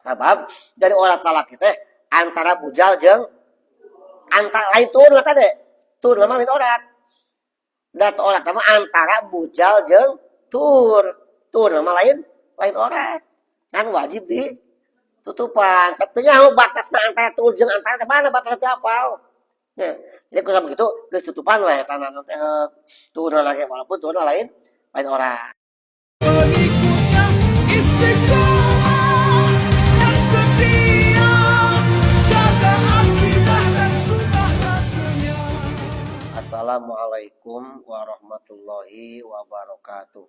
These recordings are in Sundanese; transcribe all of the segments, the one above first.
Sabab dari orat lalaki teh antara bujal jeung antara lain tuur lah kade. Tuur mah lain orat. Da orat mah antara bujal jeung tuur. Tuur mah lain lain orat. Kan wajib di tutupan. Sabtunya batasna antara tuur jeung antara mana batasna teh apal. Ya, jadi kalau begitu geus tutupan we eta teh tuur lagi walaupun tuur lain lain orat. Pengikutnya istiqomah dan setia, jaga akidah dan sunnah rasulnya. Assalamualaikum warahmatullahi wabarakatuh.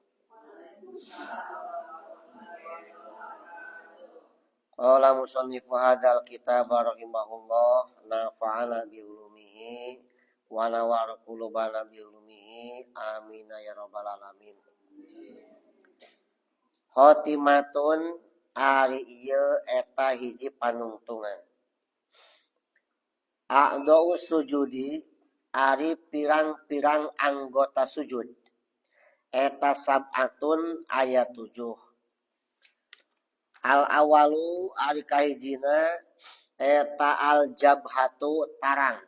Qala musannifu hadzal kitab rahimahullah nafa'ana bi ulumihi wa nawwara qulubana bi ulumihi amin ya rabbal alamin. Khotimatun ari ieu eta hiji panungtungan. A'dha'u sujudi ari pirang-pirang anggota sujud eta sab'atun ayat 7. Al awalu ari kahijina eta al jabhatu tarang.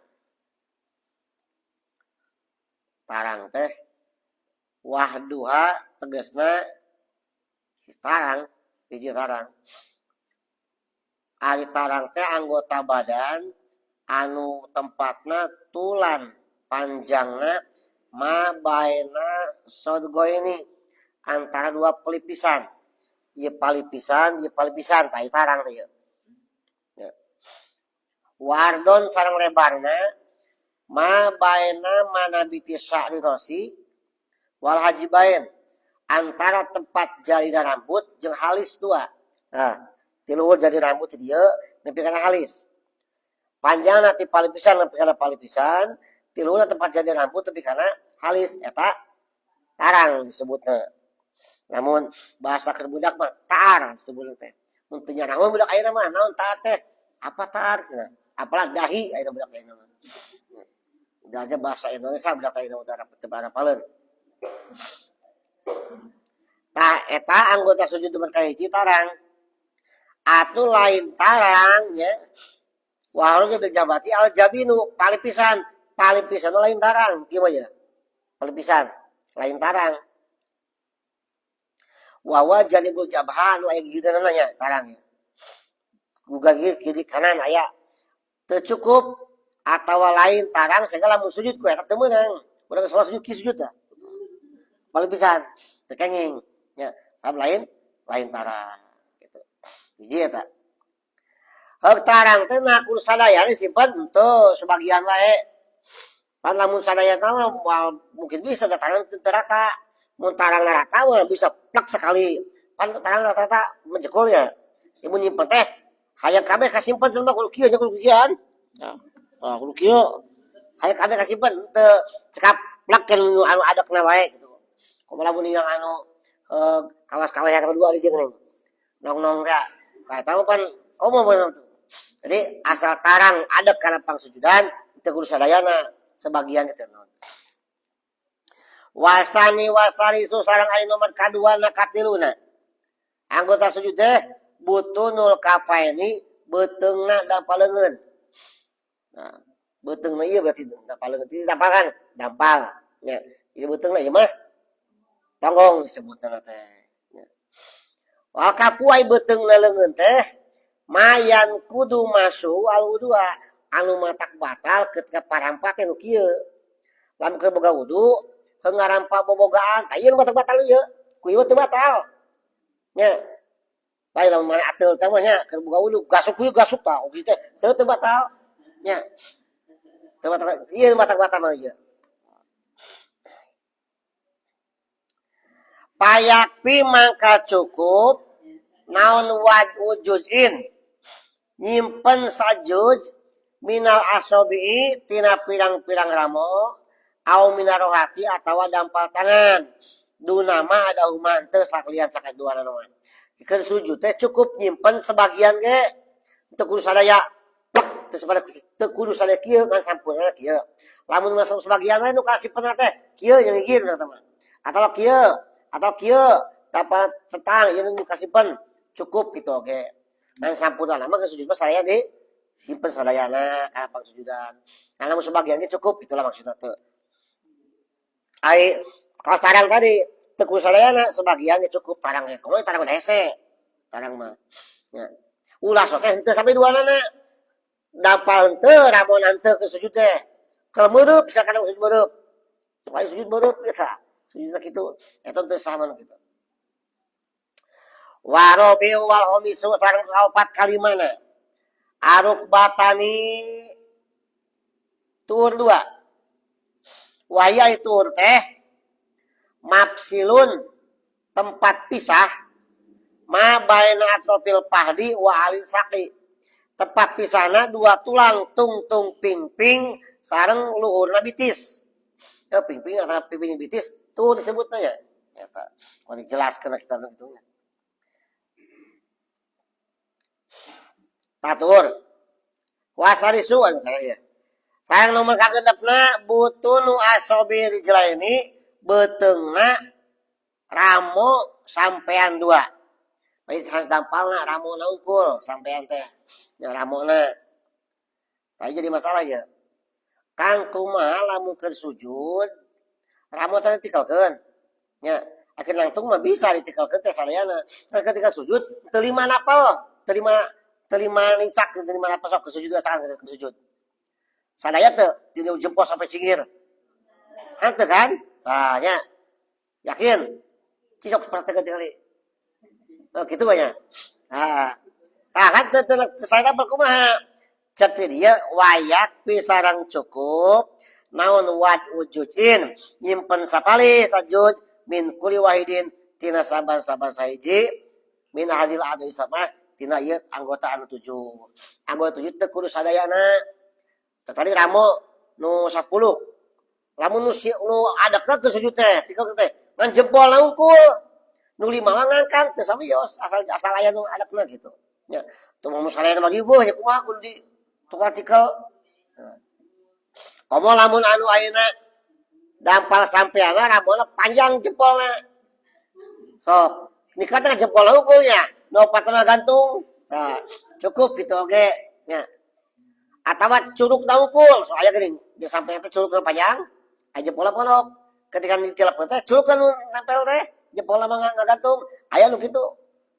Tarang teh wahduha tegasna tarang, hiji tarang. Ari tarang teh anggota badan anu tempatna tulan panjangna ma baina sodgoini antara dua pelipisan. Ieu palipisan, ieu palipisan, tai tarang teh ieu. Ya. Wardon sareng lebarna ma baina manabiti sya'ri rosi wal hajibain antara tempat jalina rambut jeung halis dua. Nah, ti luhur jadi rambut ti dieu nepi kana halis. Panjangna ti palipisan nepi kana palipisan, ti luhurna tempat jadi rambut nepi kana halis eta tarang disebutna. Namun bahasa keur budak mah taar disebutna teh. Mun teu nyarahoan budak ayeuna mah naon taar teh? Apa taar cenah? Apalah dahi ayeuna budak ayeuna mah. Da aja bahasa Indonesia budak ayeuna mah teu arapaleun. Tah eta anggota sujud nomor kahiji tarang. Atuh lain tarang nya. Walau ge jabati al jabinu palipisan, palipisan lain tarang kieu mah ya. Palipisan lain tarang. Wawa janibul jabha anu aya gigireunana nya tarang nya. Guga gigir kiri kanan aya. Teu cukup atawa lain tarang sehingga lamun sujud ku eta teu meunang. Urang salat sujud kieu sujud tah. Palipisan teu kenging nya. Sabab lain lain tarang gitu. Hiji eta. Heuk tarang teh na kudu sadaya disimpen henteu sebagian wae. Pan lamun sadaya mah moal mungkin bisa da tarang teu rata. Mun tarang rata mah bisa plek sekali. Pan tarang rata menjekulnya. Ibu nyimpen teh hayang kabeh kasimpen cenah mah kudu kieu nya kudu kieuan. Nah, kudu kieu. Hayang kabeh kasimpen teu cekap plek anu adekna wae gitu. Kumaha lamun yang anu kawas-kawas yang kedua di jeung nong-nong teh. Ka eta mah pan umum tuh. Jadi asal tarang adek kana pangsujudan teu kudu sadayana sebagian gitu naon. Wasani wasari sareng ari nomor kaduana katiluna. Anggota sujud teh butunul kafaini beuteungna dampal leungeun. Nah, beuteungna ieu berarti dampal leungeun. Di dampal kan? Dampal. Nya, ieu beuteungna ieu mah tonggong disebutna teh. Nya. Wa kafu ai beuteungna leungeun teh mayan kudu masuk al wudua anu matak batal ketika parampa teh nu kieu. Lamun keur boga wudu heuh ngarampa bobogaan tah ieu nu matak batal ieu. Ku ieu teu batal. Nya. Bae lamun mana ateul teh mah nya keur boga wudu gasuk ieu gasuk tah oge teh teu teu batal. Nya. Teu batal ieu matak batal mah ieu. Payakpi mangka cukup naon wad juz'in nyimpen sajuj minal asobi'i tina pirang-pirang ramo au minarohati atawa dampal tangan dunama ada human teu sakalian sakaduana mah. Keur sujud teh cukup nyimpen sebagian ge teu kudu sadaya plek teu sapada teu kudu sadaya kieu ngan sampurna kieu. Lamun masuk sebagian lain nu kasipenna teh kieu jeung gigir eta mah. Atawa kieu atau kieu dapat setang ieu nu kasipen cukup gitu oge. Ngan sampurna mah geus sujud mah sadaya di simpen sadayana kana pangsujudan. Nah, lamun sebagian ge cukup, itulah maksudna teu. Ai kalau tarang tadi teu kudu sadayana, sebagian ge cukup tarangnya. Komo tarang mah hese. Tarang mah. Ya. Ulah sok teh henteu sampai duanana. Dampal henteu, ramon henteu ke sujud teh. Kalau meureub misalkan sujud meureub. Lain sujud meureub biasa. Sujud kitu eta teu sah mah kitu. Warobi'u wal khomisu sareng kaopat kalimana. Aruk batani tur dua. Waya itu teh mafsilun tempat pisah ma baina atrofil fahdi wa alil saqi. Tempat pisahna dua tulang tungtung pingping sareng luhurna bitis. Ya, pingping antara pingping bitis tuh disebutnya ya. Eta. Mau dijelaskeun kita begitu. Tatur. Wasarisu anu ya. Sayang nomor kagenepna butunu asobi rijlaini beuteungna ramo sampean dua. Baik sanes dampalna ramona unggul sampean teh. Ya ramona. Tadi jadi masalah ya. Kang kumaha lamun keur sujud ramo teh ditinggalkeun. Nya, akhir nangtung mah bisa ditinggalkeun teh sadayana. Nah, ketika sujud teu lima napal, teu lima nincak, teu lima napal sok sujud tangan ke sujud. Sadaya teu tina jempol sampai cingir. Henteu kan? Tah nya. Yakin? Cicok praktekeun tinggali. Oh gitu banyak. Nah, tah kan teu saya kumaha? Cek teh dia wayak pisarang cukup naon wad wujudin nyimpen sapali sajud min kuli wahidin tina saban-saban sahiji min hadil adai sama tina ieu anggota anu tujuh. Anggota tujuh teu kudu sadayana. Tadi ramo nu 10. Lamun nu si nu adekna ke sujud teh, tinggal teh ngan jempol unggul. Nu lima mah ngangkang teu samios asal asal aya nu adekna gitu. Nya, teu mun sadayana mah riweuh ya kumaha kudu di tukar tikel. Nah. Komo lamun anu ayeuna dampal sampeana ramona panjang jempolna. Sok, nikah teh jempol unggulnya, nu opat mah gantung. Nah, cukup gitu oge nya. Atawa curug unggul, so aya geuning, dia sampai teh curug panjang, aya jempolna pondok. Ketika ditilep teh curug kan nempel teh, jempolna mah ngagantung, aya nu kitu.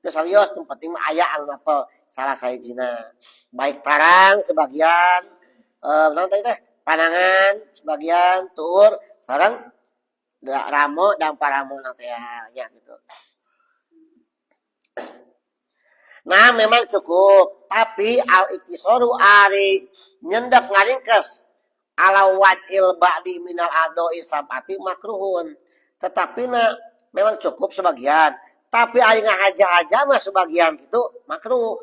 Teu serius, nu penting mah aya anu napel salah sahijina. Baik tarang sebagian, naon tadi teh? Panangan sebagian, tuur sareng ramo dan paramo teh ya gitu. Nah memang cukup, tapi al iktisoru ari nyendak ngaringkes ala wadil ba'di minal adoi sabati makruhun. Tetapi nah memang cukup sebagian, tapi ari ngahaja-haja mah sebagian itu makruh.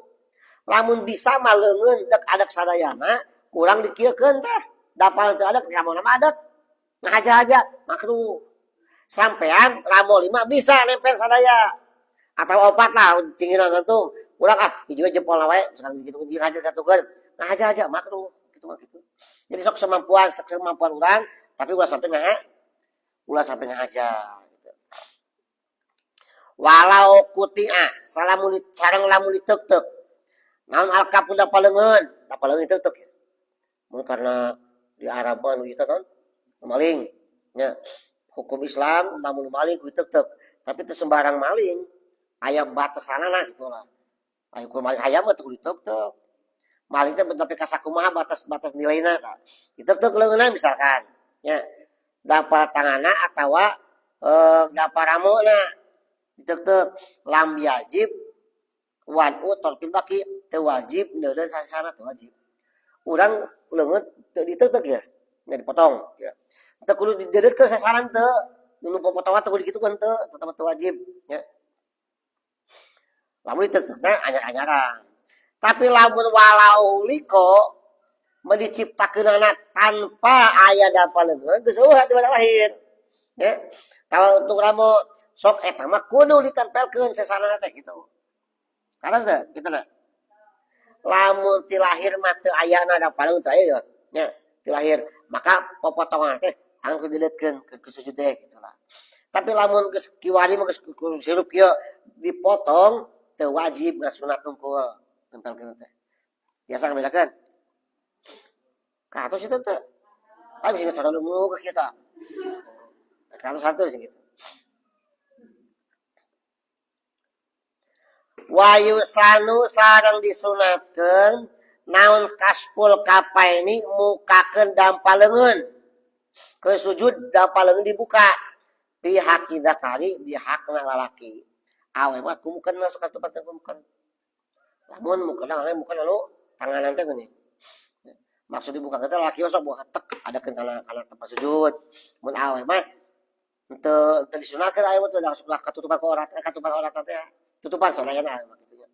Lamun bisa mah leungeun dek adak sadayana kurang dikieukeun teh. Dapal teu adak ramona mah adak. Ngahaja-haja makruh. Sampean ramo 5 bisa nempel sadaya. Atau opat lah cinginan gantung. Urang ah hiji we jempol wae misalkan gitu ngahaja katukeun. Ngahaja-haja makruh gitu mah gitu. Jadi sok semampuan urang tapi ulah sampai ngaha, ulah sampai ngahaja gitu. Walau kutia salamun sareng lamun diteuk-teuk. Naon alkap udah paleungeun, da paleungeun diteuk-teuk ya. Mun karena di Arab mah nu ieu kan maling nya. Hukum Islam lamun maling kudu diteuk-teuk, tapi teu sembarang maling. Aya batasanana gitu lah. Aya hukum maling hayam mah teu kudu diteuk-teuk. Maling teh nepi ka sakumaha batas-batas nilaina tah. Diteuk-teuk leungeunna misalkan nya. Dampal tanganna atawa dampal ramona diteuk-teuk lam yajib wadu torfil baki teu wajib neureun sasana teu wajib. Urang leungeun teu diteuk-teuk ya, nya dipotong ya. Teu kudu dideudeutkeun sasaran teu, nu popotongan teu kudu dikitukeun teu, tetep teu wajib nya. Lamun diteuk-teukna anyar-anyaran. Tapi lamun walau liko diciptakeunana tanpa aya dampal leungeun geus eueuh di lahir. Ya. Kalau untuk ramo sok eta mah kudu ditempelkeun sasana teh kitu. Karena teh kitu na. Lamun ti lahir mah teu ayana dampal leungeun teu aya nya, ti lahir maka popotongan teh anu kudu dileutkeun ke sujud teh kitu lah. Tapi lamun geus kiwari mah geus sirup kieu dipotong teu wajib ngasunat tungkul. Nempelkeun teh. Biasa ngabedakeun. Ka atas itu teh. Ah, bisa cara lu ke kita. Ka atas satu bisa gitu. Wayu sanu sareng disunatkeun naon kaspul kapaini mukakeun dampal leungeun. Ke sujud dampal leungeun dibuka. Pihak kidakari di hakna lalaki. Awe mah kumukan masuk ka tempat kumukan. Lamun mukena awe mukena lu tanganan teh geuning. Maksud dibuka kita laki sok buka tek ada kana kana tempat sujud. Mun awe mah henteu henteu disunatkeun awe mah teu langsung katutupan ku orat, katutupan orat teh. Tutupan soalnya awe mah kitu nya.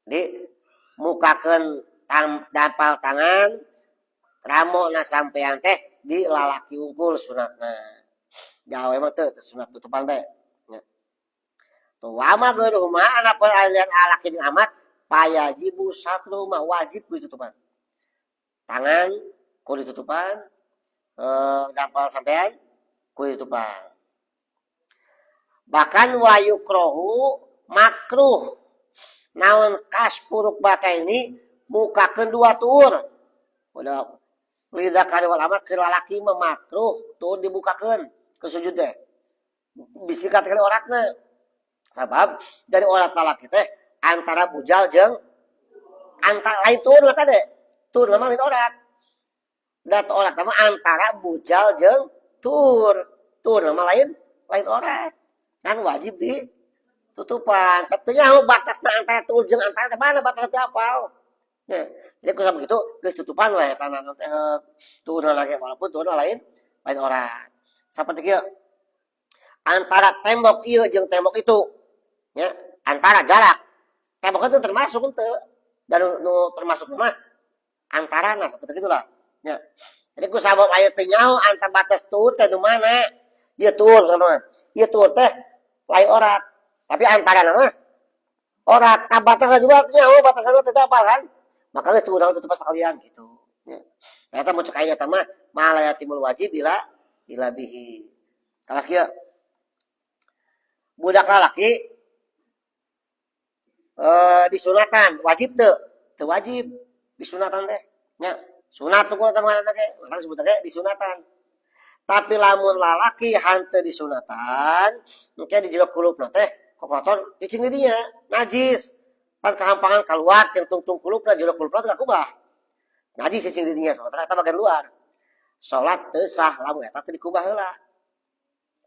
Di mukakeun dampal tangan ramona sampean teh di lalaki unggul sunatna. Jawa mah teu sunat tutupan bae. Nya. Tuh wama geuruh mah anapun alian alaki jeung amat payajibu satru mah wajib kudu tutupan. Tangan kudu ditutupan, dampal sampean kudu ditutupan. Bahkan wayukrohu makruh naon kas puruk bata ini mukakeun dua tuur. Udah lidah kari wal amat ke lalaki mah makruh tuur dibukakeun ke sujud teh. Bisi kali oratna. Sabab dari orat lalaki teh antara bujal jeung antara lain tuur lah kade. Tuur mah lain orat. Da orat mah antara bujal jeung tuur. Tuur mah lain lain orat. Kan wajib di tutupan. Sabtunya batasna antara tuur jeung antara teh mana batasna teh apal. Ya, jadi ku sama gitu geus tutupan we tanah teh tuurna lagi walaupun tuurna lain lain orat. Saperti kieu. Antara tembok ieu jeung tembok itu ya, antara jarak. Tembok itu termasuk henteu. Dan nu termasuk mah antarana seperti itulah. Ya. Jadi ku sabab aya teu nyaho antara batas tuur teh nu mana? Ieu tuur sama. Ieu tuur teh lain orat. Tapi antara mah orat ka batas juga nyaho batasanna teh apal kan? Maka geus tuur tutup sekalian gitu. Ya. Ternyata mun cek aya mah mala yatimul wajib bila ila bihi. Kawas kieu. Budak lalaki disunatan wajib teu? Teu wajib disunatan teh. Nya, sunat tuh teh mana teh? Maka disebut teh disunatan. Tapi lamun lalaki hanteu disunatan, engke di jero kulupna teh kokotor cicing di dinya, najis. Pan kahampangan keluar jeung tungtung kulupna jero kulupna teh kubah. Najis cicing di dinya sementara eta bagian luar. Salat teu sah lamun eta teu dikubah heula.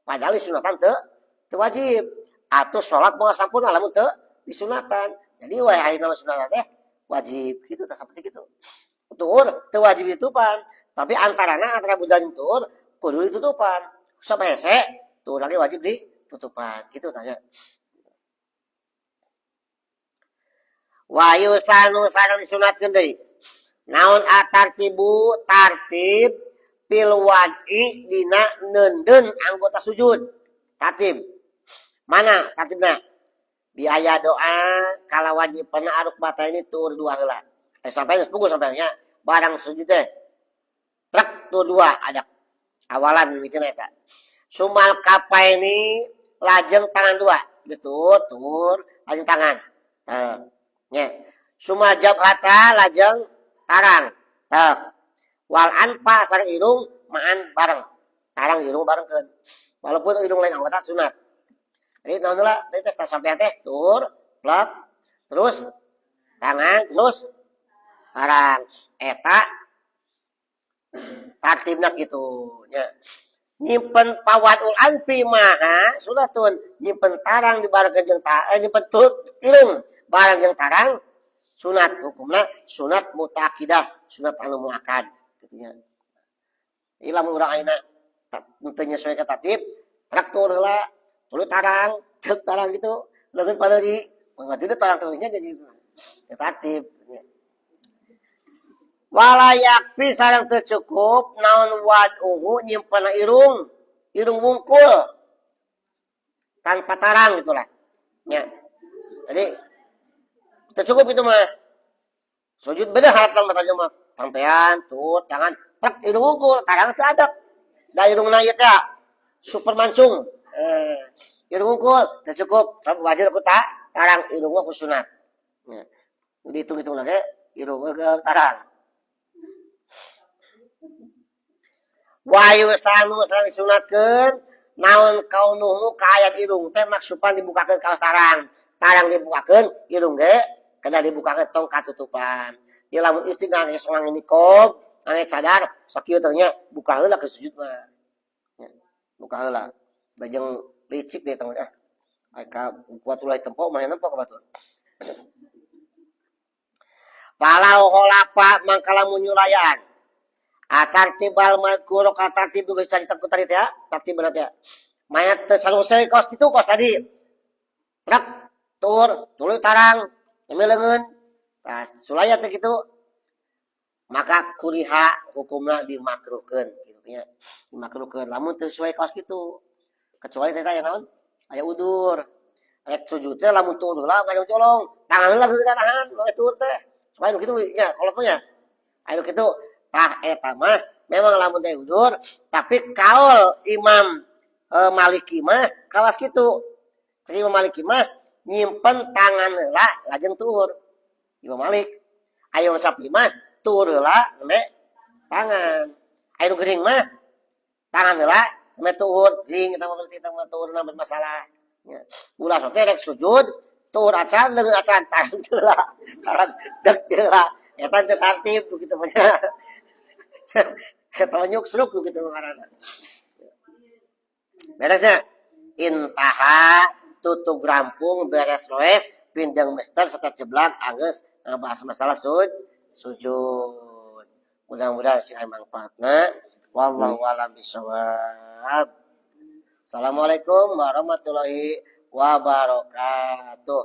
Padahal disunatan teu teu wajib. Atau salat moal sampurna lamun teu disunatan. Jadi wae ayeuna mah sunatan teh wajib gitu tah seperti gitu. Tuur teu wajib ditutupan, tapi antarana antara budak jeung tuur kudu ditutupan. Sampai hese tuur lagi wajib ditutupan gitu tanya. Wayu sanu sareng disunatkeun deui. Naon atartibu tartib fil wad'i dina neundeun anggota sujud. Tartib. Mana tartibna? Biaya doa kalawan nyimpenna aruk bata ini tuur dua heula. Sampai geus puguh sampai nya barang sujud teh. Trek tuur dua ada awalan mikirna eta. Sumal kapaini lajeng tangan dua. Geus tuur, tuur lajeng tangan. Tah. Nya. Sumal jabhata lajeng tarang. Tah. Wal anfa sareng irung maan bareng. Tarang irung barengkeun. Walaupun irung lain anggota sunat. Jadi naon heula teh teh sampean teh tur, plak, terus tangan, terus tarang. Eta tartibna kitu nya. Nyimpen pawadul anfi maha sunatun, nyimpen tarang dibarengkeun jeung nyimpen tur irung bareng jeung tarang sunat hukumna sunat mutaakidah, sunat anu muakkad kitu nya. Ieu lamun urang ayeuna teu nyesuaikeun tartib, traktur heula, tuluy tarang, ceuk tarang gitu, leungeun paneuri, mangga tarang terusnya jadi tartib. Walayak pi sareng teu cukup naon waduhu nyimpenna irung, irung wungkul tanpa tarang gitulah. Nya. Jadi teu cukup itu mah. Sujud beda harapna mata mah sampean tur tangan tek irung wungkul, tarang teu adek. Da irungna ieu teh super mancung. Irung wungkul teu cukup, wajib aku tak Tarang irung mah sunat. Ya. Dihitung-hitung lagi irung ge tarang. Wayu sanu sareng disunatkeun naon kaunuhu ka ayat irung teh maksupan dibukakeun kaos tarang. Tarang dibukakeun irung ge kedah dibukakeun tong katutupan. Dia lamun istri ngangge songang nikob, ngangge cadar, sakieu teh nya buka heula ke sujud mah. Ya, buka heula. Bajeng licik deh teman ah. Ka kuat ulah tempo mah nempo ka batur. Falau kholafa mangkala munyulayaan. Atartibal madhkur katartib geus carita ku tadi teh ya, tartib berarti ya. Mayat teu salungseuy kos kitu kos tadi. Trek tur tuluy tarang eme leungeun. Tah sulaya teh kitu. Maka kuriha hukumna dimakruhkeun kitu nya. Dimakruhkeun lamun teu sesuai kos kitu. Kecuali teh aya naon? Aya udur. Rek sujud teh lamun tur heula ngajong-jolong, tangan heula geus ditahan we tur teh. Supaya nu kitu nya kolot mah nya. Aya nu kitu tah eta mah memang lamun teh udur, tapi kaul Imam Maliki mah kawas kitu. Jadi Imam Maliki mah nyimpen tangan heula lajeng tuur. Imam Malik. Aya Imam Syafi'i mah tuur heula nembe tangan. Aya nu gering mah tangan heula nembe tuur. Gering eta mah berarti eta mah tuurna bermasalah. Ya. Ulah sok rek sujud tuur acan leungeun acan tangan heula. Tangan dek heula. Eta teu tartib kitu mah. Eta mah nyuksruk kitu ngaranna. Beresnya intaha tutug rampung beres roes pindang mester serta jeblak anggeus ngabahas masalah sujud. Mudah-mudahan sing manfaatna. Wallahu a'lam bishawab. Assalamualaikum warahmatullahi wabarakatuh.